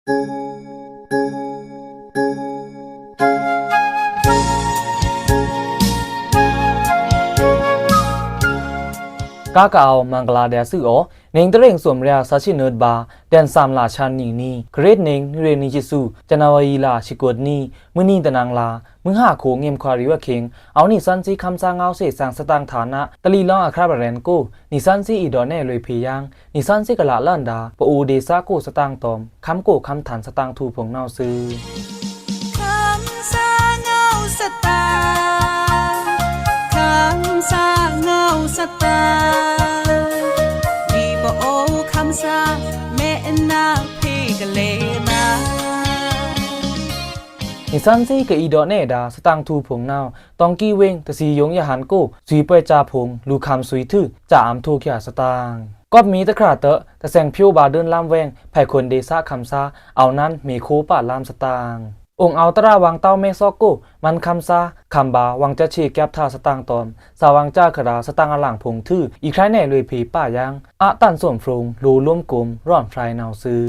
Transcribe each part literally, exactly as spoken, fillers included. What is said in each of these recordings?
ကားကအဝ်မဂ်လာႏဒျာႏသွူသြ။ နွေဦးတရ့ၣ် သွမ်ႏရျာႏ သီးဆံနွတ်ဗာႏ တန်ႏသီုလါ ဆန်ႏနံၣ်နံၤ ခရစ်နွေဦး နွေရာႏနွေရာႏသီး ဇန်နဝါရီလါ သီးကိုတ်နံၤ မွိုန်နံၤတနင်္လာ မွိုးဟါခွံငေမ်ခွါရီႏဝါႏခင် အဝ်နံသန်ႏသီး ခမ်းသားငဝ်းသ့ႇသင်ႏ သတင်ꩻ်ထာꩻန တလီလွင်းအခရပ်ပရဲဉ်ႏကို နံသန်ႏသီး အီဒေါ့နဲလွေꩻဖေႏယင်း နံသန်ႏသီးကလꩻလန်ဒါႏ ပအိုဝ်ဒေႏသကို သတင်ꩻတောမ်ႏ ခမ်းကိုခမ်းထန်ႏ သတင်ꩻထူႏဖုံႏနဝ်ꩻသွူ။ နံသန်ႏသီးကအီဒေါ့နဲဒါႏ သတင်ꩻထူႏဖုံႏနဝ်ꩻ တောင်ႏကီဝ့င်ႏ တသီယုံယဟန်ႏကို သွီပွယ်ꩻစာဖုံႏ လူႏခမ်းသွီထွူ စာအမ်းထိုꩻချာစတင်ꩻ ကောပ်မီႏတခြားတွော့ တသင်ꩻဖြိုဝ်ဗာႏဒုဉ်ႏလမ်းဝဲင်ႏ ဖဲခွန်ဒေႏသခမ်းသား အဝ်နန်းမေႏခိုပာ်ႏလမ်းစတင်ꩻ အိုင်ႏအဝ်တြႃးဝင်းတောက်မဲဆောက်ကို မန်းခမ်းသား ခမ်းဗာႏဝင်းကျားဆံႏကပ်ꩻထာꩻစတင်ꩻတောမ်ႏ စာႏဝင်းကျားခြရာႏ သတင်ꩻအလင်ꩻဖုံႏသွူ အီႏခြောက်နဲလွေꩻဖေႏပာ်ႏယင်း အတန်ႏသွမ်ဖြုံႏ လိုႏလုမ်းကုမ်ႏ ရွောင့်ဖြိုင်နဝ်ꩻသွူ။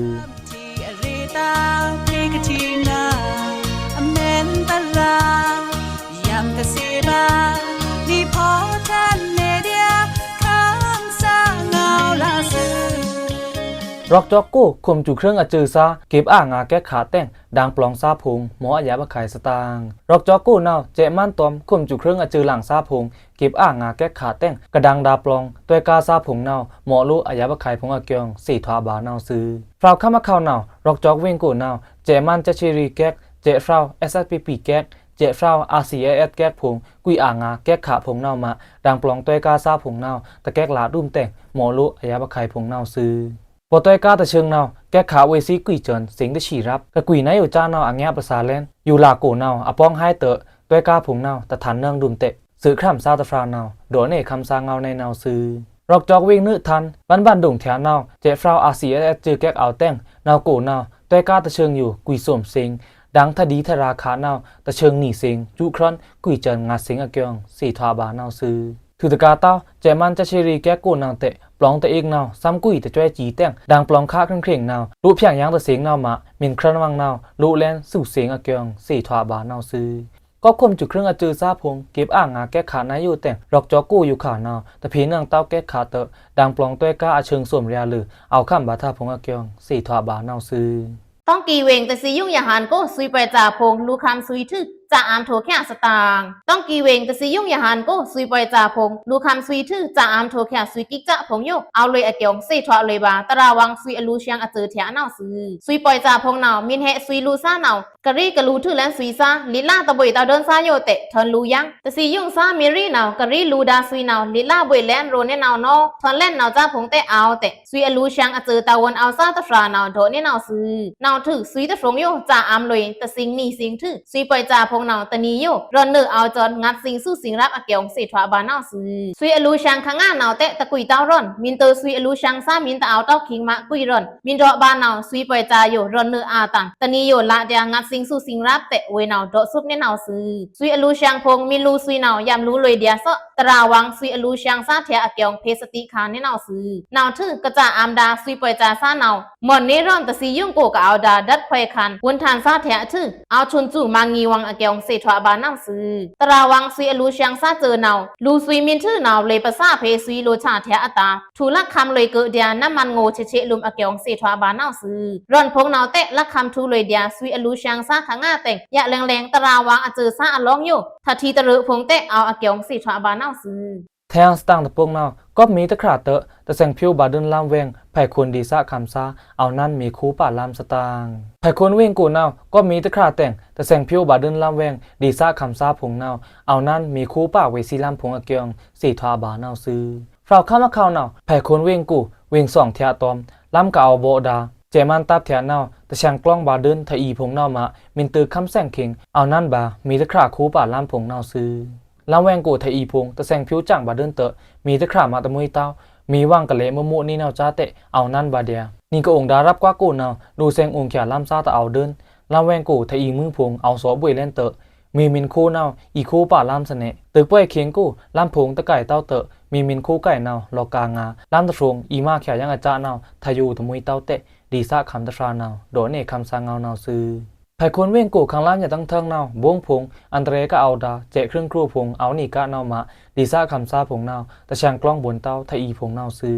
ရွောင့်ကျောက်ကို ခုမ်စူꩻခြိုင်းအစဵုသား ကပ်ꩻအာငါႏကက်ꩻခꩻတဲင် ဒင်ႏပလောင်ႏစာဖုံႏ မော့ꩻအယပ်ꩻအခိုင်စတင်ꩻ ရွောင့်ကျောက်ကိုနဝ်ꩻ စဲ့ꩻမန်းတောမ်ႏ ခုမ်စူꩻခြိုင်းအစဵုလင်ꩻစာဖုံႏ ကပ်ꩻအာငါႏကက်ꩻခꩻတဲင် ကဒင်ႏဒါႏပလောင်ႏ တွဲးကားစာဖုံႏနဝ်ꩻ မော့ꩻလိုꩻအယပ်ꩻအခိုင်ဖုံႏအကျိုင်း သေထွာဘၣ်နဝ်ꩻသွူ။ ဖြောက်ꩻခမ်းအခေါင်နဝ်ꩻ ရွောက်ကျောက်ဝ့င်ကိုနဝ်ꩻ စဲ့ꩻမန်းကျားဆံႏရီႏကက်ꩻ စဲ့ꩻဖြောက်ꩻ SSPPကက်ꩻ စဲ့ꩻဖြောက်ꩻ RCSSကက်ꩻဖုံႏ ကွီအာငါႏကက်ꩻခꩻဖုံႏနဝ်ꩻမး ဒင်ႏပလောင်ႏတွဲးကားစာဖုံႏနဝ်ꩻ တကက်ꩻလꩻတုမ်တဲင် မော့ꩻလိုꩻအယပ်ꩻအခိုင်ဖုံႏနဝ်ꩻသွူ။ ပလောင်ႏတွဲးကားတဆိုင်နဝ်ꩻ ကက်ꩻခꩻဝေꩻသွီကွီစၢန် သင်ႏတသီရပ်ꩻ ကကွီနယိုꩻစနဝ်ꩻ အငဲးပစာလဲန် ယိုလာကိုနဝ်ꩻ အပေါင်းဟိုက်တွော့ꩻ တွဲးကားဖုံႏနဝ်ꩻ တထန်ႏနွောင်ꩻတုမ်တဲင် သွူꩻခြမ်းစာတဖြာနဝ်ꩻ ဒေါ့နဲခမ်းသားငဝ်းနဲနဝ်ꩻသွူ။ ရွောက်ကျောက်ဝ့င်နွေထန်ႏ ဘန်ဘန်ဒုံထျာနဝ်ꩻ စဲ့ꩻဖြောက်ꩻ RCSSကက်ꩻအဝ်တဲင် နဝ်ꩻကိုနဝ်ꩻ တွဲးကားတဆိုင်ယို ကွီသွမ်သင်ႏ ဒင်ႏထဒီထရာႏခꩻနဝ်ꩻ တဆိုင်နွီသွင်ႏ သွူႏခြမ်း ကွီစၢန်ငါးသွင်ႏအကျိုင်း သေထွာဘၣ်နဝ်ꩻသွူ။ ထွူတကာႏတဝ်း စဲ့ꩻမန်းကျားဆံႏရီႏကက်ꩻကိုနဝ်ꩻတဲင် ပလောင်ႏတအ့ကနဝ်ꩻ သမ်းကွီတစွဲးစတီးတဲင် ဒင်ႏပလောင်ႏခꩻခြိုင်ခြိုင်နဝ်ꩻ လိုꩻဖြိုင်ယင်းတသင်ႏနဝ်ꩻမး မီႏခြမ်းဝင်းနဝ်ꩻ လိုꩻလဲန်းသွင်ႏသွင်ႏအကျိုင်း သေထွာဘၣ်နဝ်ꩻသွူ။ ကောပ်ခုမ်စူꩻခြိုင်းအစဵုသားဖုံႏ ကပ်ꩻအာငါႏကက်ꩻခꩻနယိုတဲင် ရွောက်ကျောက်ကိုယိုခꩻနဝ်ꩻ တဖေႏနွောင်ꩻတဝ်းကက်ꩻခꩻတွော့ꩻ ဒင်ႏပလောင်ႏတွဲးကားအဆိုင်သွမ်ႏရျာႏလိုဝ် အဝ်ႏခမ်းဗာႏထ᩻ဖုံႏအကျိုင်း သေထွာဘၣ်နဝ်ꩻသွူ။ တောင်ႏကီဝ့င်ႏ တသီယုံယဟန်ႏကို သွီပွိုင်ꩻစာဖုံႏ လူႏခမ်းသွီထွူ စာအမ်းထိုꩻချာစတင်ꩻ။ တောင်ႏကီဝ့င်ႏ တသီယုံယဟန်ႏကို သွီပွိုင်ꩻစာဖုံႏ လူႏခမ်းသွီထွူ စာအမ်းထိုꩻချာသွီကိကက်ꩻဖုံႏယို အဝ်လွေꩻအကျိုင်း သေထွာလွေꩻဗာႏ တရာဝင်းသွီအလူႏသျိုင်းအစဵုထျာနဝ်ꩻသွူ။ သွီပွိုင်ꩻစာဖုံႏနဝ်ꩻ မီႏဟဲသွီလူႏသနဝ်ꩻ ကရီကလူႏထွူလဲန်းသွီသ လီလတဗွေတဝ်းဒိုင်းသယိုတဲင် ထွန်လူႏယင်း တသီယုံသ မေရီနဝ်ꩻ ကရီလူႏဒါသွီနဝ်ꩻ လီလဗွေလဲန်းရိုꩻနဲနဝ်ꩻနော ထွန်လဲန်းနဝ်ꩻစာဖုံႏတဲအဝ်တဲင် သွီအလူႏသျိုင်းအစဵုတဝုန်အဝ်ႏသတဖြာနဝ်ꩻ ဒေါ့နဲနဝ်ꩻသွူ။ နဝ်ꩻထွူ သွီတဖြုံႏယို စာအမ်းလွေꩻ တသင်ႏနွီသွင်ႏထွူ သွီပွိုင်ꩻစာဖုံႏနဝ်ꩻ တနွီယို ရွောန်နွေအဝ်ႏသွင်ႏ ငါးသွင်ႏသွူသွင်ႏရပ်ꩻအကျိုင်း သေထွာဘၣ်နဝ်ꩻသွူ။ သွီအလူႏသျိုင်းခငနဝ်ꩻတဲင် တကွီတဝ်းရွောန် မီႏတွိုသွီအလူႏသျိုင်းသ မီႏတအဝ်ႏတဝ်းခိင်ꩻမး ကွီရွောန် မီႏရော့ဗာႏနဝ်ꩻ သွီပွိုင်ꩻစာယို ရွောန်နွေအာတန် တနွီယိုလဒျာႏ ငါးသွင်ႏသွူသွင်ႏရပ်ꩻတဲင် ဝေနဝ်ꩻ ဒေါ့သုတ်းနဲနဝ်ꩻသွူ။ သွီအလူႏသျိုင်းဖုံႏ မီႏလူႏသွီနဝ်ꩻ ယမ်လူႏလွေꩻဒျာႏသော့ တရာဝင်းသွီအလူႏသျိုင်းသထျာအကျိုင်း ဖေႏသတိခါနဲနဝ်ꩻသွူ။ နဝ်ꩻထွူ ကစၢ်အမ်းဒါ သွီပွိုင်ꩻစာသနဝ်ꩻ မွန်နွေရောန် တသီယုံကိုကဝ်ဒါ ဒတ်ခွဲခန် ဝုန်ထန်သထျာအထွူ အဝ်ႏထွုန်သွူမၤငီဝင်းအကျိုင်း သေထွာဘၣ်နဝ်ꩻသွူ။ တရာဝင်းသွီအလူႏသျိုင်းသစဵုနဝ်ꩻ လူႏသွီမီႏထွူနဝ်ꩻ လွေꩻပသဖေႏသွီလိုꩻသထျာအတာႏ ထွူလက်ခမ်းလွေꩻကိုဒျာႏ နမန်ငိုꩻသေသေလုမ်အကျိုင်း သေထွာဘၣ်နဝ်ꩻသွူ။ ရွောန်ဖုံႏနဝ်ꩻတဲင် လက်ခမ်းထွူလွေꩻဒျာႏ သွီအလူႏသျိုင်းသခငတဲင် ယလဲင်လဲင် တရာဝင်းအစဵုသအလောင်းယို ထထီတရွိုးဖုံႏတဲင် အဝ်ႏအကျိုင်း သေထွာဘၣ်နဝ်ꩻသွူ။ ထဲအံႏသတင်ꩻတပုင်နဝ်ꩻ ကောပ်မီႏတခြားတွော့ꩻ တသင်ႏဖြိုဝ်ဗာႏဒုဉ်ႏလမ်းဝဲင်ႏ ဖဲခွန်ဒေႏသခမ်းသား အဝ်ႏနန်းမေႏခိုပာ်ႏလမ်းစတင်ꩻ။ ဖဲခွန်ဝ့င်ꩻကိုနဝ်ꩻ ကောပ်မီႏတခြားတဲင် တသင်ႏဖြိုဝ်ဗာႏဒုဉ်ႏလမ်းဝဲင်ႏ ဒေႏသခမ်းသားဖုံႏနဝ်ꩻ အဝ်ႏနန်းမေႏခိုပာ်ႏဝေꩻသွီလမ်းဖုံႏအကျိုင်း သေထွာဘၣ်နဝ်ꩻသွူ။ ဖြောက်ꩻခမ်းအခေါင်နဝ်ꩻ ဖဲခွန်ဝ့င်ꩻကို ဝ့င်သွင်ႏထျာတောမ်ႏ လမ်းကအဝ်ႏဗော့ဒါႏ စဲ့ꩻမန်းတပ်ꩻထျာနဝ်ꩻ တသျင်ႏကျွင်းဗာႏဒုဉ်ႏထအီဖုံႏနဝ်ꩻမး မီႏတွိုခမ်းသင်ႏခိင် အဝ်ႏနန်းဗာႏ မီႏတခြားခိုပာ်ႏလမ်းဖုံႏနဝ်ꩻသွူ။ လမ်းဝဲင်ꩻကိုထအီဖုံႏ တသင်ႏဖြိုဝ်စံဗာႏဒုဉ်ႏတွော့ꩻ မီႏတခြားမးတမှွေးတဝ်း မီႏဝင်းကလဲမုမိုနွေနဝ်ꩻစါတဲင် အဝ်ႏနန်းဗာႏဒျာႏ နွေကအိုင်ဒါရပ်ꩻကွာကိုနဝ်ꩻ ဒိုသင်ႏအိုင်ႏထျာလမ်းသတအဝ်ႏဒုဉ်ႏ လမ်းဝဲင်ꩻကိုထအီမွိုဖုံႏ အဝ်ႏသော့ဗွေလဲန်တွော့ꩻ မီႏမီႏခိုနဝ်ꩻ အီခိုပာ်ႏလမ်းသနဲ တွိုက်ꩻပွေခိင်ကို လမ်းဖုံႏတကိုင်တဝ်းတွော့ꩻ မီႏမီႏခိုကိုင်နဝ်ꩻ လော့ꩻကာငါႏ လမ်းတဖြုံႏ အီမါထျာယင်းအစနဝ်ꩻ ထယိုတမှွေးတဝ်းတဲင် ဒိဆားခမ်တဖြာနဝ်ꩻ ဒေါ့ꩻနေ့ခမ်းသားငဝ်းနဝ်ꩻသွူ။ ဖဲခွန်ဝေင်ႏကို ခမ်းသားညါတန်ထန်နဝ်ꩻ ဗုံဖုံႏ အန္တရာယ်ကအဝ်ႏဒါႏ စဲ့ꩻချွိုင်းချွိုင်းဖုံႏ အဝ်ႏနီဂါနဝ်ꩻမာ ဒိဆားခမ်သားဖုံႏနဝ်ꩻ တဆင်ႏကလောင်းဗွန်ႏတဝ်း ထအီဖုံႏနဝ်ꩻသွူ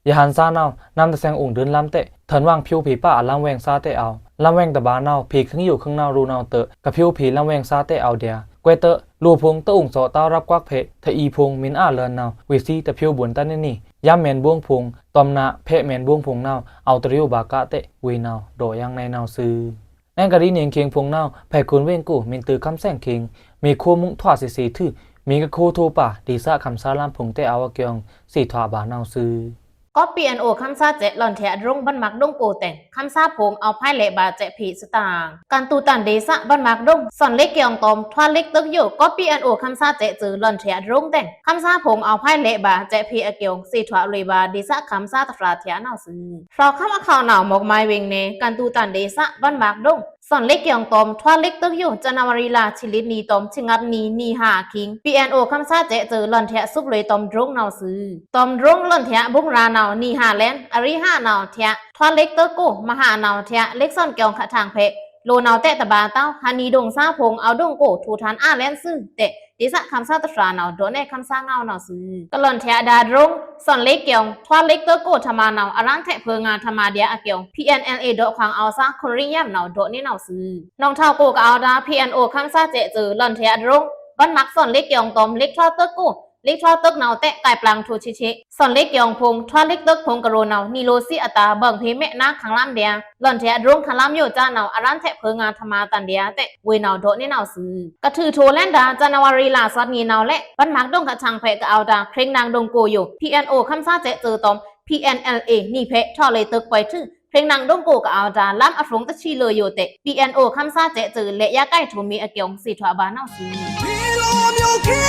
။ ရဟန်းသားနဝ်ꩻ နမ်းတဆင်ႏ ဥုင်ႏဒွိုင်းလမ်းတဲ့ ထွန်ဝွင်ဖြိုးဖေႏပါ အလမ်းဝေင်သားတဲ့အောဝ်ႏ လမ်းဝေင်ႏတဗာႏနဝ်ꩻ ဖေႏခင်ႏယိုꩻခင်ႏနဝ်ꩻ ရူနဝ်ꩻတွော့ꩻ ကဖြိုးဖေႏလမ်းဝေင်သားတဲ့အောဝ်ႏဒျာႏ ကွဲးတွော့ꩻ လိုꩻဖုံႏတအိုင်ႏသော့ꩻ တဝ်းရပ်ကွက်ꩻဖေႏ ထအီဖုံႏ မီႏအာႏလန်နဝ်ꩻ ဝေးသီးတဖြိုးဗွန်ႏတန်နေ့နီ ယမ်းမဲန်ဗုံဖုံႏ တွမ်ꩻနာ ဖဲ့မဲန်ဗုံဖုံႏနဝ်ꩻ အဝ်ႏတရေဝ်ꩻဗာႏကားတဲ့ ဝေးနဝ်ꩻ ဒေါ့ꩻယင်ꩻနေ့နဝ်ꩻသွူ။ နင်ႏကရီနင်ꩻခင်ႏဖုံႏနဝ်ꩻ ဖဲခွန်ဝေင်ႏကို မီႏတွော့ꩻခမ်းသဲင်ꩻခင်ႏ မီႏခိုံးမုံထွားသေသေထွူ မီႏကခိုံးထိုပါ ဒိဆားခမ်သားလမ်းဖုံႏတဲ့အောဝ်ႏအကျိုင်း သေထွာဗာႏနဝ်ꩻသွူ။ ကော့ꩻ ပီအန်အိုႏခမ်းသားစဲ့ꩻ လွန်ꩻထျꩻဒရုန်း ဗန်းမၢၵ်ဒုံကိုတဲ့ ခမ်းသားဖုံႏ အဝ်ႏဖိုင်ႏလဲဘၣ်စဲ့ꩻဖေႏသတင်ꩻ၊ ကန်းတူတန်ဒေသ ဗန်းမၢၵ်ဒုံ သွဉ်းလ့ꩻကိုင်တွမ် ထွားလ့ꩻတွိုက်ယို ကော့ꩻ ပီအန်အိုႏခမ်းသားစဲ့ꩻသွူ လွန်ꩻထျꩻဒရုန်းတဲ့ ခမ်းသားဖုံႏ အဝ်ႏဖိုင်ႏလဲဘၣ်စဲ့ꩻဖေႏအကျိုင်း သေထွာလွေꩻဗာႏ ဒိဆားခမ်သားတဖြာထျꩻနဝ်ꩻသွူ။ ဖြောက်ခမ်းအခဝ်ႏနဝ်ꩻ မွိုက်မၢႆဝေင်ꩻနယ် ကန်းတူတန်ဒေသ ဗန်းမၢၵ်ဒုံ သွဉ်းလ့ꩻကိုင်တွမ် ထွားလ့ꩻတွိုက်ယို ဇန်နဝါရီလဆံလစ်နံၤတွမ် ဆံငပ်နံၤ နံၤဟါအခိင် ပီအန်အိုႏခမ်းသားစဲ့ꩻသွူ လွန်ꩻထျꩻသုပ်လွေꩻတွမ်ဒရုန်းနဝ်ꩻသွူ။ တွမ်ဒရုန်းလွန်ꩻထျꩻဗုံရာနဝ်ꩻ နံၤဟါလဲန် အရီဟါနဝ်ꩻထျꩻ ထွားလ့ꩻတွိုက်ကို မဟာနဝ်ꩻထျꩻ လ့ꩻသွဉ်းကျိုင်းခထင်ဖေ့ လိုꩻနဝ်ꩻတဲ့တဗာႏတဝ်း ဟန်နီဒုံသားဖုံႏ အဝ်ႏဒုံကို ထုထန်အာလဲန်သွူတဲ့ ဒိဆားခမ်သားတဖြာနဝ်ꩻ ဒေါ့ꩻနေ့ခမ်းသားငဝ်းနဝ်ꩻသွူ။ ကလွန်ꩻထျꩻဒါႏဒရုန်း သွဉ်းလ့ꩻကိုင် ထွားလ့ꩻတွိုက်ကိုထမာနဝ်ꩻ အရန်းထဲ့ဖိုင်ႏငါထမာဒျာႏအကျိုင်း ပီအန်အယ်အေႏဒေါ့ꩻခွင်ႏအဝ်ႏသား ခွန်ရင်းယမ်နဝ်ꩻ ဒေါ့ꩻနေ့နဝ်ꩻသွူ။ နောင်ထဝ်ကိုꩻကအဝ်ႏဒါႏ ပီအန်အိုႏခမ်းသားစဲ့ꩻသွူ လွန်ꩻထျꩻဒရုန်း ဗန်းမၢၵ်သွဉ်းလ့ꩻကိုင်တွမ် လ့ꩻထွားတွိုက်ကို လ့ꩻထွားတွိုက်နဝ်ꩻတဲ့ ကိုင်ပလင်ထူချစ်ချစ် သွဉ်းလ့ꩻကိုင်ဖုံႏ ထွားလ့ꩻတွိုက်ဖုံႏကရိုနဝ်ꩻ နီလိုသီးအတာႏ ဗိုင်ဖေႏမဲနန်းခမ်းလမ်းဒျာႏ လွန်ꩻထျꩻဒရုန်းခမ်းလမ်းယိုꩻကြားနဝ်ꩻ အရန်းထဲ့ဖိုင်ႏငါထမာတန်ဒျာႏတဲ့ ဝေးနဝ်ꩻဒေါ့ꩻနေ့နဝ်ꩻသွူ။ ကထွူထိုꩻလဲန်ဒါႏ ဇန်နဝါရီလဆန်နံၤနဝ်ꩻလဲ့ ဗန်းမၢၵ်ဒုံခထင်ဖေ့ကအဝ်ႏဒါႏ ဖြိုင်ꩻနင်ꩻဒုံကိုယို ပီအန်အိုႏခမ်းသားစဲ့ꩻသွူတွမ် ပီအန်အယ်အေႏ နီဖေ့ထွားလေꩻတွိုက်ပွိုင်ႏထွူ ဖြိုင်ꩻနင်ꩻဒုံကိုꩻကအဝ်ႏဒါႏ လမ်းအဖြုံတသီးလွေယိုတဲ့ ပီအန်အိုႏခမ်းသားစဲ့ꩻသွူ လဲ့ꩻယားကိုက်ထူမီအကျိုင်း သေထွာဗာႏနဝ်ꩻသွူ။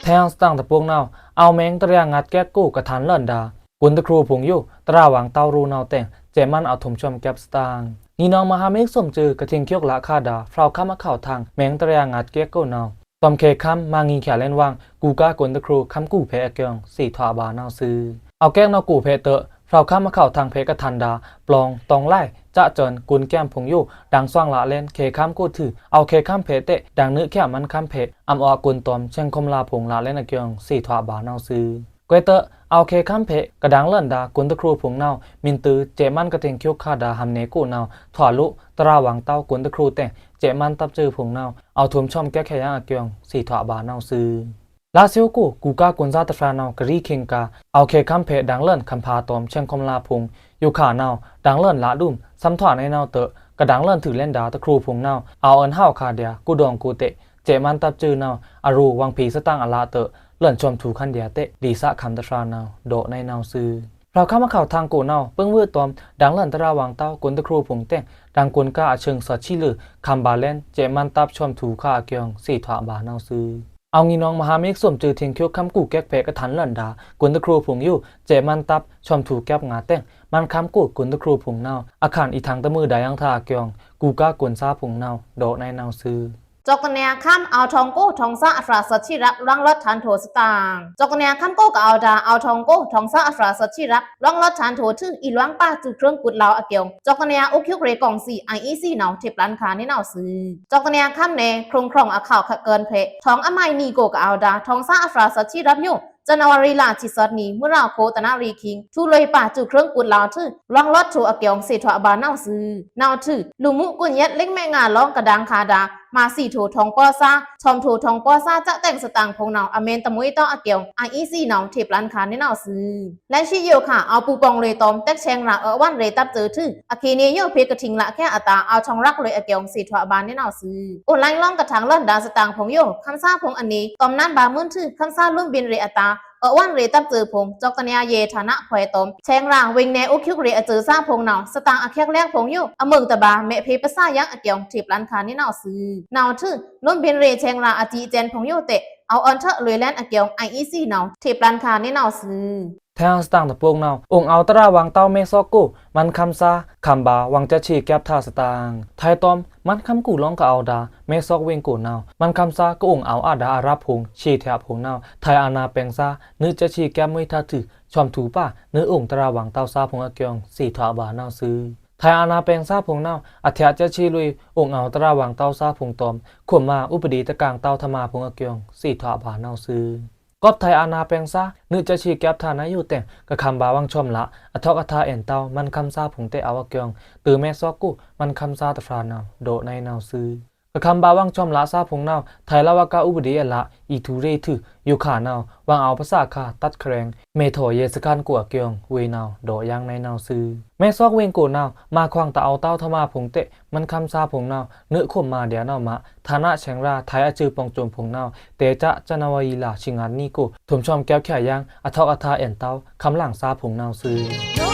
ထဲႏသတင်ꩻတပုတ်နဝ်ꩻ အဝ်ႏမဲင်းတရျာႏငါးကက်ကို ကထန်ႏလဲန်ဒါႏ ကွန်ႏတခူဖုံႏယို တရဝွင်ႏတဝ်းရူနဝ်ꩻတဲ့ စဲ့ꩻမန်းအဝ်ႏထုမ်ႏဆွမ်ႏကပ်သတင်ꩻ နီနောင်မဟာမိတ်ဆွမ်ႏစွူ ကထိင်ꩻကျုကလးခါဒါႏ ဖြောက်ခမ်းအခဝ်ႏထင် မဲင်းတရျာႏငါးကက်ကိုနဝ်ꩻ တွမ်ꩻခေတ်ခမ်း မငီးချာလဲန်ဝွင် ကူကါကွန်ႏတခူ ခမ်းကူဖေ့အကျိုင်း သေထွာဗာႏနဝ်ꩻသွူ။ အဝ်ႏကက်နဝ်ꩻကိုဖေ့တွော့ꩻ ဖြောက်ခမ်းအခဝ်ႏထင်ဖေ့ကထန်ႏဒါႏ ပလောင် တောင်လိုင်း စဲ့ꩻစွန် ကွန်ႏကျဲမ်ႏဖုံႏယို ဒင်ႏသွင်ꩻလꩻလဲန် ခေတ်ခမ်းကိုထွူ အဝ်ႏခေတ်ခမ်းဖေ့တဲ့ ဒင်ႏနွိုက်ချာမန်းခမ်းဖေ့ အံႏအွော့ꩻကွန်ႏတွမ်ႏ ဆဲင်ႏခုမ်ႏလါဖုံႏလꩻလဲန်အကျိုင်း သေထွာဗာႏနဝ်ꩻသွူ။ ကွဲးတွော့ꩻ အဝ်ႏခေတ်ခမ်းဖေ့ ကဒင်ႏလဲန်ဒါႏ ကွန်ႏတခူဖုံႏနဝ်ꩻ မီႏတွော့ꩻ စဲ့ꩻမန်းကထိင်ꩻကျုကလးခါဒါႏ ဟံးနေကိုနဝ်ꩻ ထွားလိုꩻ တရဝွင်ႏတဝ်းကွန်ႏတခူတဲ့ စဲ့ꩻမန်းတပ်စွူဖုံႏနဝ်ꩻ အဝ်ႏထုမ်ႏဆွမ်ႏကပ်ခဲယင်အကျိုင်း သေထွာဗာႏနဝ်ꩻသွူ။ လါသျူကို ကူကါကွန်ႏသားတဖြာနဝ်ꩻ ကရီခိင်ႏကာႏ အဝ်ႏခေတ်ခမ်းဖေ့ဒင်ႏလဲန် ခမ်းဖါတွမ်ႏ ဆဲင်ႏခုမ်ႏလါဖုံႏ ယိုခါနဝ်ꩻ ဒင်ႏလဲန်လꩻဒုံ သမ်ထွားနေနဝ်ꩻတွော့ꩻ ကဒင်ႏလဲန်ထွူလဲန်ဒါႏ တခူဖုံႏနဝ်ꩻ အဝ်ႏအွောန်ဟဝ်ခါဒါႏ ကူဒေါင်ကိုတဲ့ စဲ့ꩻမန်းတပ်စွူနဝ်ꩻ အရူဝွင်ဖေ့သတင်ꩻအလꩻတွော့ꩻ လဲန်ဆွမ်ႏထူႏခန်းဒါႏတဲ့ ဒိဆားခမ်တဖြာနဝ်ꩻ ဒေါ့ꩻနေ့နဝ်ꩻသွူ။ ဖြောက်ခမ်းအခဝ်ႏထင်ကိုနဝ်ꩻ ပိုင်ဝွိုတွမ်ႏ ဒင်ႏလဲန်တရဝွင်ႏတဝ်းကွန်ႏတခူဖုံႏတဲ့ ဒင်ႏကွန်ႏကားအဆိုင်ꩻသွော့ꩻသီးလွော့ꩻ ခမ်းဗာႏလဲန် စဲ့ꩻမန်းတပ်ဆွမ်ႏထူႏခါအကျိုင်း သေထွာဗာႏနဝ်ꩻသွူ။ အဝ်ႏငီးနောင်မဟာမိတ်ဆွမ်ႏစွူ ထိင်ꩻကျုခမ်းကူကက်ဖေ့ကထန်ႏလဲန်ဒါႏ ကွန်ႏတခူဖုံႏယို စဲ့ꩻမန်းတပ်ဆွမ်ႏထူႏကပ်ငါတဲ့ မန်းခမ်းကိုကွန်ႏတခူဖုံႏနဝ်ꩻ အခန်ႏအီထင်ႏတမွိုးဒါႏယင်ႏထါအကျိုင်း ကူကါကွန်ႏသားဖုံႏနဝ်ꩻ ဒေါ့ꩻနေ့နဝ်ꩻသွူ။ ကျောက်တနယ်ခမ်း အဝ်ႏထောင်ကိုထောင်သားအဖြာသွော့ꩻသီးရပ် လွင်ꩻလွတ်ꩻထန်ႏထိုꩻသတင်ꩻ။ ကျောက်တနယ်ခမ်းကိုကဝ်ဒါႏ အဝ်ႏထောင်ကိုထောင်သားအဖြာသွော့ꩻသီးရပ် လွင်ꩻလွတ်ꩻထန်ႏထိုꩻထွူ အီလွင်ꩻပါꩻစွူးခြွိုင်းကုတ်ꩻလဝ်အကျိုင်း ကျောက်တနယ်အုပ်ချုပ်ရေးကောင်စီ အိုင်အီးစီးနဝ်ꩻ ထေးပလန်ခါနေနဝ်ꩻသွူ။ ကျောက်တနယ်ခမ်းနယ် ခြုံခြုံအခဝ်ႏခွက်ꩻကိုန်ဖေ့ ထောင်အမိုင်နီးကိုကဝ်ဒါႏ ထောင်သားအဖြာသွော့ꩻသီးရပ်ယို ဇန်နဝါရီလဆံသွင်နံၤ မွိုးရဝ်ႏခွိုတနၣ်ရံၣ်အခိင် ထွူလွေꩻပါꩻစွူးခြွိုင်းကုတ်ꩻလဝ်ထွူ လွင်ꩻလွတ်ꩻထိုꩻအကျိုင်း သေထွာဗာႏနဝ်ꩻသွူ။ နဝ်ꩻထွူ လူမှုကွန်ရက်လိင်ก์မဲငါလောင်းကဒင်ခါဒါႏ မၤသီးထိုꩻထောင်ပေႃးသား ဆွမ်ႏထိုꩻထောင်ပေႃးသား စတဲ့သတင်ꩻဖုံႏနဝ်ꩻ အမင်းတမွေးတောင်းအကျိုင်း အိုင်အီးစီးနဝ်ꩻ ထေးပလန်ခါနေနဝ်ꩻသွူ။ လက်ရှိယိုခါ အဝ်ႏပူၤပွင်လွေꩻတွမ်ႏ တၢက်ဆဲင်ꩻရာႏ အဝွင်ꩻရေꩻတပ်စွူးထွူ အခေတ်နေယို ဖေႏကထိင်ꩻလးခဲအတာႏ အဝ်ႏထောင်ရပ်လွေꩻအကျိုင်း သေထွာဗာႏနေနဝ်ꩻသွူ။ အိုလ်လိုင်းလောင်းကထန်ႏလဲန်ဒါႏသတင်ꩻဖုံႏယို ခမ်းသားဖုံႏအနွေ တွမ်ႏနန်းဗာႏမွိုးထွူ ခမ်းသားလိုမ်းဗဉ်ႏရေꩻအတာႏ အဝွင်ꩻရေꩻတပ်စွူးဖုံႏ ကျောက်တနယ်ရဲဌာနခွဲတွမ်ႏ ဆဲင်ꩻရာႏ ဝေင်နယ်အုပ်ချုပ်ရေးအစွူးသားဖုံႏနဝ်ꩻ သတင်ꩻအချက်အလက်ဖုံႏယို အမုင်တဗာႏ မဲဖေႏပသꩻယင်အကျိုင်း ထေးပလန်ခါနေနဝ်ꩻသွူ။ နဝ်ꩻထွူ လိုမ်းဗဉ်ႏရေꩻဆဲင်ꩻရာႏ အစည်းအကဲဖုံႏယိုတဲ့ အဝ်ႏအွဉ်ထွဲလွေꩻလဲန်းအကျုံး အိုင်အီးသီးနဝ်ꩻ ထေꩻပလန်ခါꩻနေနဝ်ꩻသွူ။ ထျꩻစတန်ႏတပုတ်နဝ်ꩻ ဥွင်ꩻအဝ်ႏတရဝံႏတဝ်းမဲသွက်ကို မန်းခမ်းသား ခမ်းဗာႏဝွင်ꩻကျားချေႏကပ်ꩻထါသတင်ꩻ၊ ထျေတွမ် မန်းခမ်းကိုလောင်းကအဝ်ႏဒါ မဲသွက်ဝေင်ကိုနဝ်ꩻ မန်းခမ်းသားကဥွင်ꩻအဝ်ႏအဒါအရပ်ဖုံႏ ချေႏထျꩻဖုံႏနဝ်ꩻ ထျေအဏာပိုင်ႏသား နွိုက်ꩻကျားချေႏကပ်ꩻမွေးထါထု ဆွမ်ထူႏပါ နွိုက်ဥွင်ꩻတရဝံႏတဝ်းသားဖုံႏအကျုံး သေထွာဗာႏနဝ်ꩻသွူ။ ထျေအဏာပိုင်ႏသားဖုံႏနဝ်ꩻ အထျေꩻကျားချေႏလွေꩻ ဥွင်ꩻအဝ်ႏတရဝံႏတဝ်းသားဖုံႏတွမ် ခွမ်မာဥပဒေတကံꩻတဝ်းထမါဖုံႏအကျုံး သေထွာဗာႏနဝ်ꩻသွူ။ ကွပ်ထျေအဏာပိုင်ႏသား နွိုက်ꩻကျားချေႏကပ်ꩻထါနဝ်ꩻယိုတဲင် ကခမ်းဗာႏဝွင်ꩻဆွမ်ꩻလꩻ အထွက်အထာႏအဲန်ႏတဝ်း မန်းခမ်းသားဖုံႏတဲအဝ်ႏအကျုံး တုၤမဲသွက်ကိုမန်းခမ်းသားတဖြာႏနဝ်ꩻ ဒေါ့ꩻနဝ်ꩻသွူ။ ကခမ်းဗာႏဝွင်ꩻဆွမ်ꩻလꩻသားဖုံႏနဝ်ꩻ ထျေလဝကဥပဒေအလꩻ အီထူႏရေထု ယိုခါႏနဝ်ꩻ ဝွင်ꩻအဝ်ႏပသခါ တပ်ခရိုင် မဲထော်ရဲစခန်းကိုအကျုံး ဝေနဝ်ꩻ ဒေါ့ꩻယင်းနဝ်ꩻသွူ။ မဲသွက်ဝေင်ကိုနဝ်ꩻ မါခွင်ꩻတဝ်းထမါဖုံႏတဲ မန်းခမ်းသားဖုံႏနဝ်ꩻ နွိုက်ခွမ်မာႏဒျာႏနဝ်ꩻမး ထျောက်ꩻဆင်ꩻရာႏ ထျေအကျိုးပေါင်းစုံဖုံႏနဝ်ꩻ တဲꩻကျား ဇန်နဝါရီလဆံငါးနံꩻကို ထွမ်ဆွမ်ꩻကပ်ꩻချာႏယင်း အထွက်အထာႏအဲန်ႏတဝ်း ခမ်းလင်သားဖုံႏနဝ်ꩻသွူ။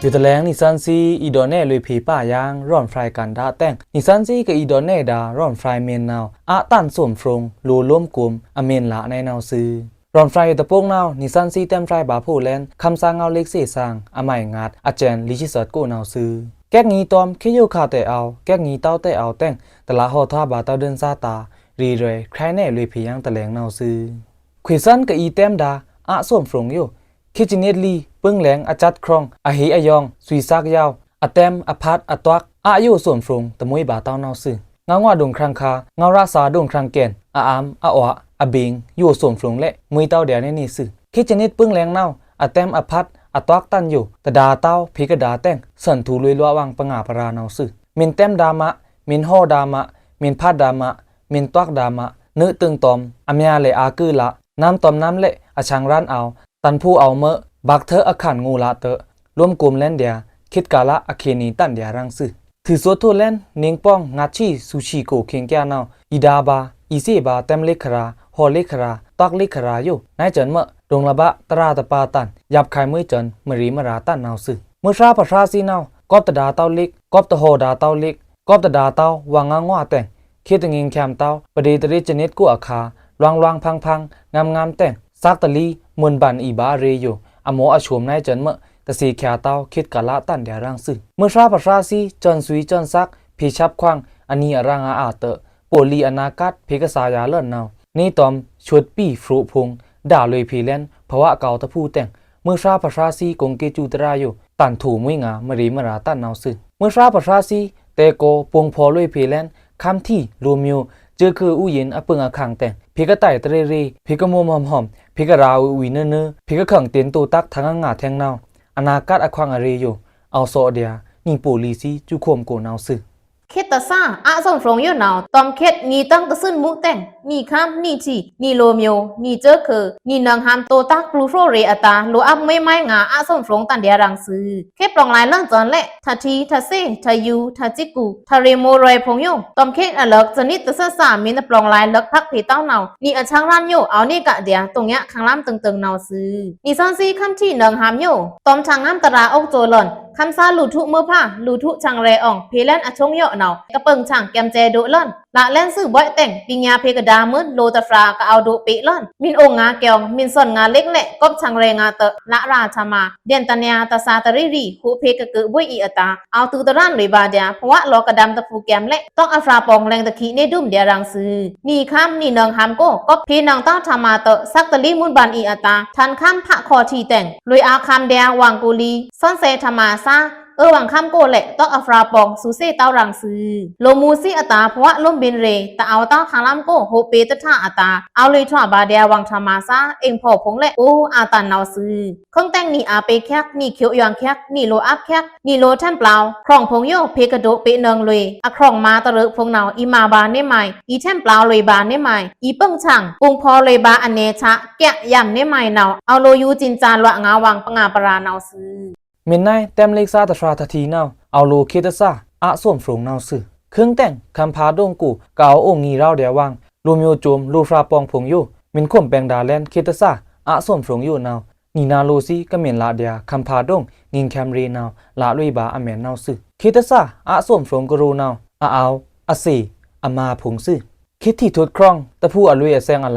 ယိုတလဲင် နီသွဉ်းသီး အီဒေါ့ꩻနဲလွေꩻဖေႏပါယင်း ရွမ်ဖြိုင်ႏကန္ဒါတဲင် နီသွဉ်းသီးကအီဒေါ့ꩻနဲဒါ ရွမ်ဖြိုင်ႏမ့န်နဝ်ꩻ အတန်ဆွမ်ဖြုံ လိုလိုမ်းကွမ် အမ့န်လနဝ်ꩻသွူ။ ရွမ်ဖြိုင်ႏယိုတပုတ်နဝ်ꩻ နီသွဉ်းသီးတဲမ်းဖြိုင်ႏဗာႏဖိုလင် ခမ်းသားငဝ်းလစ်သေသင် အမိုင်ငါး အကျဉ်းလေးဆယ့်ကိုးနဝ်ꩻသွူ။ ကက်ငီတွမ် ခေတ်ယိုခါတဲအဝ် ကက်ငီတဝ်းတဲအဝ်တဲင် တလးဟော့ထွာဗာႏတဝ်းဒိုင်ႏသားတာႏ ရေရွယ် ခရိုင်ႏနဲလွေꩻဖေႏယင်းတလဲင်နဝ်ꩻသွူ။ ခွေသွဉ်းကအီတဲမ်းဒါ အဆွမ်ဖြုံယို ခေတ်ချစ်နှစ်လီ ပိုင်လဲင်အချက်ခရွင် အဟေအယောင် သွီသက်ယဝ် အတဲမ်း အဖတ် အတွက် အယိုဆွမ်ဖြုံ တမှွေဗာႏတဝ်းနဝ်ꩻသွူ။ ငဝ်းငွေဒိုင်ႏခရံင်ႏခါ ငဝ်းရသးဒိုင်ႏခရံင်ႏကဲန် အအမ် အအွ အဘင် ယိုဆွမ်ဖြုံလဲ့ မှွေတဝ်းဒျာႏနေနေသွူ။ ခေတ်ချစ်နှစ်ပိုင်လဲင်နဝ်ꩻ အတဲမ်း အဖတ် အတွက်တန်ယို တဒါတဝ်း ဖေႏကဒါတဲင် သွဉ်ထူႏလွေꩻလွားဝွင်ꩻပငါပရာနဝ်ꩻသွူ။ မ့န်တဲမ်းဒါမး မ့န်ဟော့ဒါမး မ့န်ဖတ်ဒါမး မ့န်တွက်ဒါမး နွိုက်တိုင်တွမ် အမျာလဲ့အာႏကုလ နမ်းတွမ်နမ်းလဲ့ အဆင်ရန်ႏအဝ် တန်ဖိုအဝ်မွဲ ဗွက်ထွဲအခန်ငိုလတဵ လိုမ်းကွမ်လဲ့ဒျာႏ ခေတ်ကာလ အခေတ်နံတန်ဒျာႏရန်သွူ။ ထွူသွတ်ထိုလင် နင်းပွင် ငတ်ချီ သူချီကို ခင်ဗျာနဝ် အီဒါဗာႏ အီသေဗာႏ တဲမ်းလစ်ခရာႏ ဟော့လစ်ခရာႏ တွက်လစ်ခရာႏယို နဝ်ကျဉ်မွဲ ဒိုင်လဗာႏ တရာတပါတန် ယပ်ခိုင်မှွေႏကျဉ် မရေမရာတန်နဝ်သွူ။ မွဲဖြါဖဖြါသီးနဝ် ကွပ်တဒါတဝ်းလစ် ကွပ်တဟော့ဒါတဝ်းလစ် ကွပ်တဒါတဝ်း ဝွင်ငွေတဲင် ခေတ်တငိုင်ႏခံတဝ်း ပဒေသရေချစ်နှစ်ကိုအခါ လွင်လွင်ဖင်ဖင် ငမ်းငမ်းတဲင် သက်တလီ မွန်ဗန်အီဗာႏရေယို အမော့အဆွမ်နဝ်ကျဉ်မွဲ တသေခံတဝ်း ခေတ်ကာလတန်ဒျာႏရန်သွူ။ မွဲဖြါဖဖြါသီး ကျဉ်သွီကျဉ်သက် ဖေႏချက်ခွင် အနံအရန်အာတဵ ပိုလီအနာဂတ် ဖေႏကသာယွၤလွတ်နဝ် နေတွမ် ဆွတ်ပီဖြိုဖုံ ဒါလွေꩻဖေႏလင် ဖဝကဝ်တဖူတဲင် မွဲဖြါဖဖြါသီး ကုင်ႏကေႏစူတရာယို တန်ထိုမှွေငါ မရေမရာတန်နဝ်သွူ။ မွဲဖြါဖဖြါသီး တဲကို ပုင်ဖော်လွေꩻဖေႏလင် ခမ်းထီ လိုမျိုး စဲခုဥယျာဉ် အပိုင်အခန်းတဲင် ဖေႏကတိုင်တရေရေ ဖေႏကမွမ်ဟွမ်ဟွမ် ဖေႏကရာႏဝီနွဲနွဲ ဖေႏကခုင်တင်တိုတၵ်း ထင်ငါထင်နဝ် အနာဂတ်အခွင်အရေယို အဝ်သော့ဒျာႏ နံပိုလီသီး စူခုမ်ကိုနဝ်သွူ။ ခေတ်တသာ အဆွမ်ဖြုံယိုနဝ် တွမ်ခေတ် နံတင်တသွဉ်မူတဲင် နံခမ်း နံထီ နံလိုမျိုး နံစဲခု နံနင်ဟမ် တိုတၵ်းပျူဖြိုရေအတာႏ လိုအပ်မှွေမိုင်းငါ အဆွမ်ဖြုံတန်ဒျာႏရန်သွူ။ ခေတ်ပလောင်လိုက်လွင်သွဉ်လဲ့ ထထီ ထသေ ထယူ ထစကူ ထရေမိုရွေဖုံယို တွမ်ခေတ်အလၢက် စနစ်တသစ်သာ မင်းအပလောင်လိုက်လွင်ဖက်ဖေႏတဝ်းနဝ် နံအဆင်ရန်ယို အဝ်နေကဒျာႏ တုံညခင်လမ်းတင်တင်နဝ်သွူ။ နံသွဉ်သီး ခမ်းထီနင်ဟမ်ယို တွမ်ထင်ငမ်းတရာအိုက်တိုလွင် ခမ်းသားလူထုမွဲဖြါ လူထုဆင်ရဲအောင် ဖေႏလင်အချုံယိုနဝ် ကပိုင်ဆင် ကဵမ်စဲဒိုလွင် လလင်သွူဘွဲ့တဲင် ပညာဖေႏကဒါမွဲ လိုတဖြါ ကအဝ်ဒိုပေလွင် မင်းအိုင်ငါကျုံ မင်းသွဉ်ငါလစ်လဲ့ ကွပ်ဆင်ရဲငါတဵ လရာထမါ ဒျန်တနျာ တသာတရီရီ ဟူဖေႏကကုဘွေအီအတာႏ အဝ်တူတရန်လွေဗာႏဒျာႏ ဖဝလောကဒမ်းတဖူကဵမ်လဲ့ တွက်အဖြါပေါင်လဲင်တခိနေဒုမ်ဒျာႏရန်သွူ။ နံခမ်း နံနင်ဟမ်ကို ကွပ်ဖေႏနင်တဝ်းထမါတဵ သက်တလီမွန်ဗန်အီအတာႏ ထန်ခမ်းဖခေါ်ထီတဲင် လွေအာခမ်းဒျာႏ ဝွင်ကူလီ သွဉ်သဲထမါသာ အဝွင်ခမ်းကိုလဲ့ တွက်အဖြါပေါင် သူသေတဝ်းရန်သွူ။ လိုမူသီးအတာႏ ဖဝလိုမ်းဘိန်ရေ တအဝ်တဝ်းခင်လမ်းကို ဟူပေတထါအတာႏ အဝ်လွေထွာဗာႏဒျာႏ ဝွင်ထမါသာ အိမ်ဖော်ဖုံလဲ့ အိုအာတန်နဝ်သွူ။ ခိုင်တဲင် နံအာပေချက် နံကျောယွင်ချက် နံလိုအပ်ချက် နံလိုထဲမ်ပျောက် ခရွင်ဖုံယို ဖေႏကဒိုပေနင်လွေ အခရွင်မါတရဴဖုံနဝ် အီမါဗာႏနေမိုင် အီထဲမ်ပျောက်လွေဗာႏနေမိုင် အီပိုင်ဆင် ပုင်ဖော်လွေဗာႏအနေချက် ကျယမ်နေမိုင်နဝ် အဝ်လိုယူစင်စာလွေငါဝွင်ပငါပရာနဝ်သွူ။ မင်းနဲတဲမ်လစ်သာတဖြါထထီနဝ် အဝ်လိုခေတ်တသာ အဆွမ်ဖြုံနဝ်သွူ။ ခွိုင်းတဲင် ခမ်းဖါဒိုင်ကို ကအဝ်ႏအိုင်ငီႏရောဝ်ဒျာႏဝင် လိုꩻမျိုးစုမ် လိုꩻဖြာပေါင်ဖိုင်ႏယို မီႏခွုမ်ပျဲင်ႏဒါႏလဲဉ်ႏ ခေတ်အစ အꩻစုမ်ဖြူင်ႏယိုနဝ်ꩻ နီနဝ်ꩻလိုꩻသီး ကမ့ၢ်လꩻဒျာႏ ခမ်းဖါဒိုင် ငိုင်ႏခဲမ်းရေနဝ်ꩻ လꩻလွေꩻဗာႏအမဲန်နဝ်ꩻသွူ။ ခေတ်အစ အꩻစုမ်ဖြူင်ႏကရိုနဝ်ꩻ အအဝ်ႏ၊ အသေ့ꩻ၊ အမာႏဖိုင်ႏသွူ။ ခေတ်ထီꩻထွတ်ဖြောင်း တဖူးအလွေꩻအဆဲင်ꩻ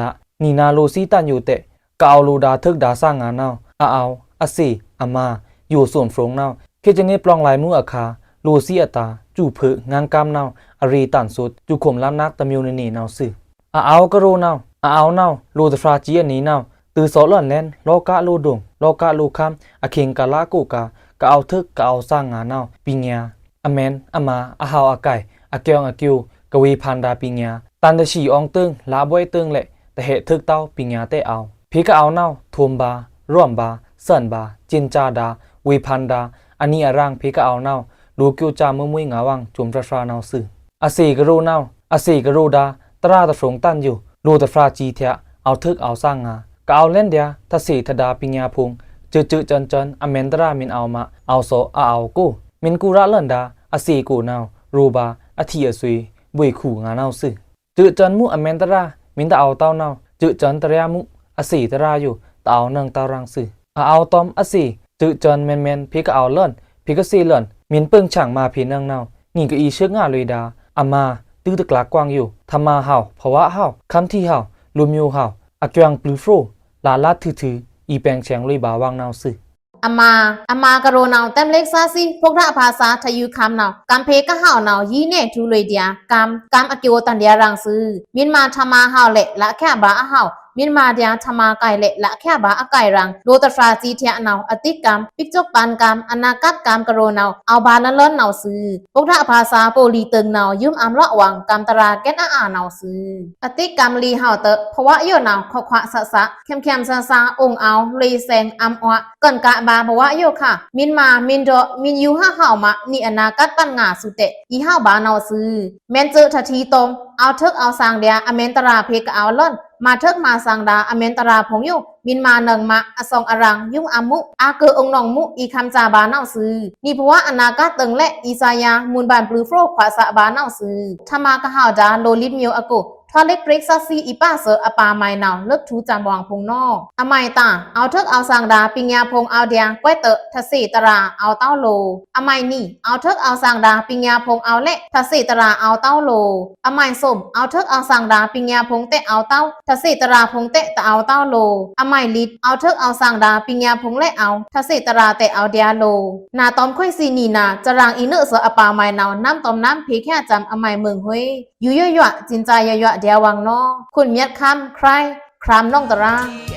နီနဝ်ꩻလိုꩻသီးတန်ယိုတဲ့ ကအဝ်ႏလိုꩻဒါႏထွိုက်ဒါႏသားငါႏနဝ်ꩻ အအဝ်ႏ၊ အသေ့ꩻ၊ အမာႏ ယိုꩻစုမ်ဖြူင်ႏနဝ်ꩻ ခေတ်စနေပျောင်ႏလါမူးအခါ လိုꩻသီးအတာႏ စုဖို့ꩻငါင်းကမ်းနဝ်ꩻ အရေတန်ꩻသွတ် စုခုမ်ႏလမ်းနက်တမျိုးနနေနဝ်ꩻသွူ။ အအဝ်ႏကရိုနဝ်ꩻ အအဝ်ႏနဝ်ꩻ လိုꩻတဖြာစံႏအနီနဝ်ꩻ တိုဝ်ꩻသော့လွဉ်လဲဉ် လောကꩻလိုꩻဒိုင် လောကꩻလိုꩻခမ်း အခိင်ꩻကလꩻကိုꩻကꩻ ကအဝ်ႏထွိုက် ကအဝ်ႏသားငါႏနဝ်ꩻ ပီညာ အမဲန် အမာႏ အဟဝ်အကိုင် အကျွင်အကျို ကဝေႏဖန်ႏဒါႏပီညာ တန်တဆံး အောင်တိုင် လꩻဗွဲတိုင်လဲ့ တဟဲထွိုက်တဝ်း ပီညာတဲ့အဝ်ႏ ဖေႏကအဝ်ႏနဝ်ꩻ ထုမ်ႏဗာႏ ရွမ်ဗာႏ သွဉ်ဗာႏ ကျဉ်းကျဒါႏ ဝေႏဖန်ႏဒါႏ အနီအရံင်ဖေႏကအဝ်ႏနဝ်ꩻ လိုꩻကျိုးကျားမွိုးမွိုးငါႏဝင် စုမ်ဖြဖြနဝ်ꩻသွူ။ အသေ့ꩻကရိုနဝ်ꩻ အသေ့ꩻကရိုဒါႏ တရာတဖြူင်ႏတန်ယို လိုꩻတဖြာစံႏထျꩻ အဝ်ႏထွိုက် အဝ်ႏသားငါႏ ကအဝ်ႏလဲဉ်ဒျာႏ ထသေ့ꩻထဒါႏပီညာဖိုင်ႏ စွိုꩻစွိုꩻစွိုꩻစွိုꩻ အမဲန်တရာမီးအဝ်ႏမး အဝ်ႏသော့ အအဝ်ႏကို မီးကူရာလွဉ်ဒါႏ အသေ့ꩻကိုနဝ်ꩻ ရိုဗာႏ အထီအသွေ ဗွေ့ခုငါႏနဝ်ꩻသွူ။ စွိုꩻစွိုꩻစွိုꩻ အမဲန်တရာ မီးတအဝ်ႏတဝ်းနဝ်ꩻ စွိုꩻစွိုꩻစွိုꩻတရာမူး အသေ့ꩻတရာယို တအဝ်ႏနွင်ꩻတဝ်းရံင်ꩻသွူ။ အအဝ်ႏတွမ်အသေ့ꩻ စွိုꩻစွိုꩻစွိုꩻ မဲန်မဲန်ဖေႏကအဝ်ႏလွဉ် ဖေႏကသေ့လွဉ် မီးပိုင်ꩻဆင်ꩻမꩻဖေႏနွင်ꩻနဝ်ꩻ ငီꩻကအီႏသွိုက်ငါႏလွေꩻဒါႏ အမာႏ တိုဝ်းတကျားကွင်ယို ထမာႏဟဝ် ဖဝါႏဟဝ် ခမ်းထီꩻဟဝ် လိုꩻမျိုးဟဝ် အကျွင်ႏပျူꩻဖြို့ လꩻလတ်ꩻထွူꩻထွူ အီႏပျဲင်ꩻဆဲင်ꩻလွေꩻဗာႏဝင်နဝ်ꩻသွူ။ အမာႏ အမာႏကရိုနဝ်ꩻ တဲမ်းလစ်သားသီး ဖုတ်းထဗာႏသား ထယူခမ်းနဝ်ꩻ ကမ်းဖေႏကဟဝ်နဝ်ꩻ ယီနဲထွူလွေꩻဒျာႏ ကမ်း ကမ်းအကျိုးတန်ဒျာႏရံင်ꩻသွူ။ မီးမꩻထမာႏဟဝ်လဲ့ လꩻချဗာႏအဟဝ် မီးမꩻဒျာႏထမာႏကိုင်လဲ့ လꩻချဗာႏအကိုင်ရံင်ꩻ လိုꩻတဖြာစံႏထျꩻနဝ်ꩻ အတိတ်းကမ်း ပိတ်းစုပ်းပန်းကမ်း အနာဂတ်းကမ်းကရိုနဝ်ꩻ အဝ်ႏဗာႏလလွဉ်နဝ်ꩻသွူ။ ဖုတ်းထဗာႏသား ပော်လီတိုင်နဝ်ꩻ ယုမ်ꩻအံႏလွော့ꩻဝင် ကမ်းတရာႏ ကဲတ်းအါအါနဝ်ꩻသွူ။ အတိတ်းကမ်းလီဟဝ်တ᩻ ဖဝါႏယိုနဝ်ꩻ ခွောက်ခွာဆသ ခဲမ်ꩻခဲမ်သသ အိုင်ꩻအဝ်ႏ လွေꩻသဲင်ꩻ အံႏအွ ကွဉ်ꩻကဗာႏဖဝါႏယိုခါ မီးမꩻ မီးဒွော့ မီးယူဟဝ်မး နီအနာဂတ်းပန်ငါႏသွူတဲ့ အီႏဟဝ်ဗာႏနဝ်ꩻသွူ။ မဲန်စွိုꩻထထီတွမ် အဝ်ႏထွိုက်အဝ်ႏသင်ဒျာႏ အမဲန်တရာဖေႏကအဝ်ႏလွဉ် မꩻထွိုက်မꩻသင်ဒါႏ အမဲန်တရာဖိုင်ႏယို မီးမꩻနွင်ꩻမး အသွင်အရံင် ယုမ်ꩻအံႏမူး အါကို အိုင်နောင်မူး အီႏခမ်းစာဗာႏနဝ်ꩻသွူ။ နီဖဝါႏအနာဂတ်းတိုင်လဲ့ အီႏသာယၤ မုန်ဗန်ႏပျူꩻဖြို့ ခွာဆဗာႏနဝ်ꩻသွူ။ ထမာႏကဟဝ်ဒါႏ လိုꩻလိပ်မျိုးအကို ထွားလိပ်ပြိတ်သသီး အီႏပါသွိုအပါမုဲင်နဝ်ꩻ လွိုက်ထူႏစံႏဝွင်ဖိုင်ႏနဝ်ꩻ အမုဲင်တၢင် အဝ်ႏထွိုက်အဝ်ႏသင်ဒါႏ ပီညာဖိုင်ႏအဝ်ႏဒျာႏ ကွဲးတဵုပ် ထသေ့ꩻတရာႏ အဝ်ႏတဝ်းလိုꩻ အမုဲင်နွံ အဝ်ႏထွိုက်အဝ်ႏသင်ဒါႏ ပီညာဖိုင်ႏအဝ်ႏလဲ့ ထသေ့ꩻတရာႏ အဝ်ႏတဝ်းလိုꩻ အမုဲင်သွမ် အဝ်ႏထွိုက်အဝ်ႏသင်ဒါႏ ပီညာဖိုင်ႏတဲ့အဝ်ႏတဝ်း ထသေ့ꩻတရာႏဖိုင်ႏတဲ့တအဝ်ႏတဝ်းလိုꩻ အမုဲင်လီတ် အဝ်ႏထွိုက်အဝ်ႏသင်ဒါႏ ပီညာဖိုင်ႏလဲ့အဝ်ႏ ထသေ့ꩻတရာႏတဲ့အဝ်ႏဒျာႏလိုꩻ နာတွမ်ခွိုင်ꩻသီးနီနၤ စရံင်အီႏနွိုက်သွိုအပါမုဲင်နဝ်ꩻ နမ်းတွမ်နမ်းဖေႏချစံႏ အမုဲင်မိူင်ႏဟွေ ယူယွတ်ယွတ် စင်စာယွတ်ယွတ်ဒျာႏဝွင်နော ခွန်မျတ်ခမ်း ခရိုင် ခရမ်းနောင်တရာႏ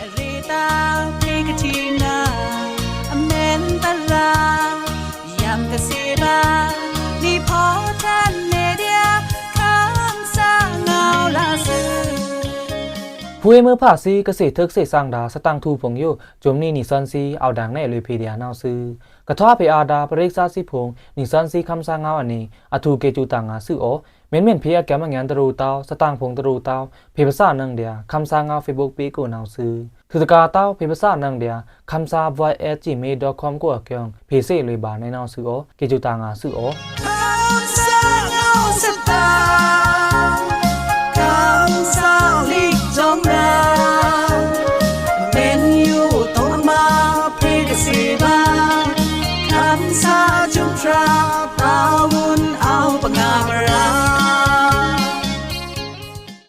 ဖူးဝေးမွိုးဖါသီး ကသေ့ꩻထွိုက်သေ့ꩻသင်ဒါႏ သတင်ꩻထူꩻဖိုင်ႏယို စွမ်နီနံꩻသွဉ်းသီး အဝ်ႏဒင်ႏနဲလွေꩻဖေႏဒျာႏနဝ်ꩻသွူ။ ကထွားဖေႏအာဒါႏ ပရိတ်သသီးဖိုင်ႏ နံၣ်သွဉ်းသီး ခမ်းသားငဝ်းအနံၤ အထူးကဲꩻကၠူꩻတၢင်ꩻငါႏသွူ။ အိုး မီးမီးဖေႏအကဲမုဲင်တရူးတဝ်း သတင်ꩻဖိုင်ႏတရူးတဝ်း ဖေႏပသနင်ဒျာႏ ခမ်းသားငဝ်း Facebook pageကိုနဝ်ꩻသွူ။ ထုးတကာတဝ်း ဖေႏပသနင်ဒျာႏ ခမ်းသား voice at gmail dot com ကိုအကျိုင်း ဖေႏသေ့လွေꩻဗာႏနဲနဝ်ꩻသွူ။ အိုး ကဲꩻကၠူꩻတၢင်ꩻငါႏသွူ။ အိုး